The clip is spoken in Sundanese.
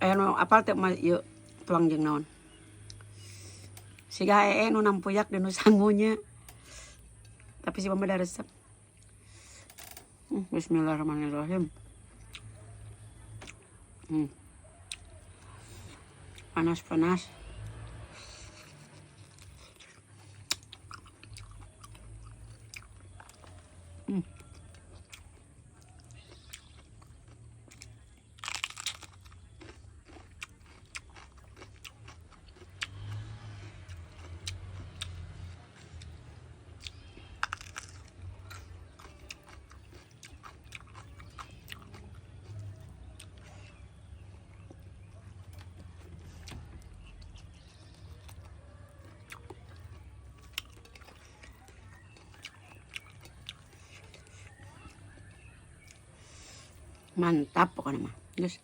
Aya nu apal teh mah ieu tuang jeung naon? Siga ee nu nampuyak di nu sangunya. Tapi si mama da resep. Bismillahirrahmanirrahim. Panas-panas. Mantap pokoknya mah. Guys.